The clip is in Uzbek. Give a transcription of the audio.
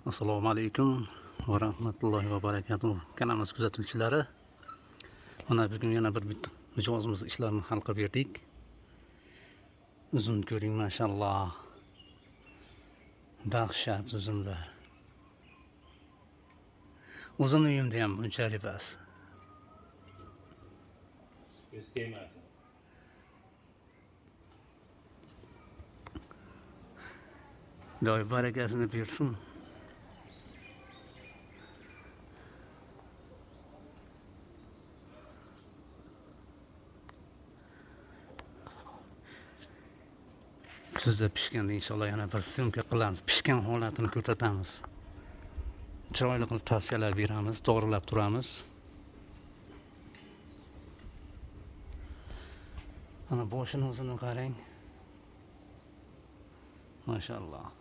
Assalomu alaykum va rahmatullohi va barakatuh. Kanalimiz kuzatuvchilari. Mana bugun yana bir bitta mijozimiz ishlarini hal qilib berdik. Uzum ko'ring, mashalloh. Dahshat uzumlar. Uzum uyimda ham bunchalik emas. Ko'z tegmasin. Xudoy barakasini bersin. Kuzda pishganda inshaalloh yana bir syomka qilamiz. Pishgan holatini ko'rsatamiz. Chiroyli qilib tavsiyalar beramiz, to'g'rilab turamiz. Mana boshini o'zini qarang. Mashalloh.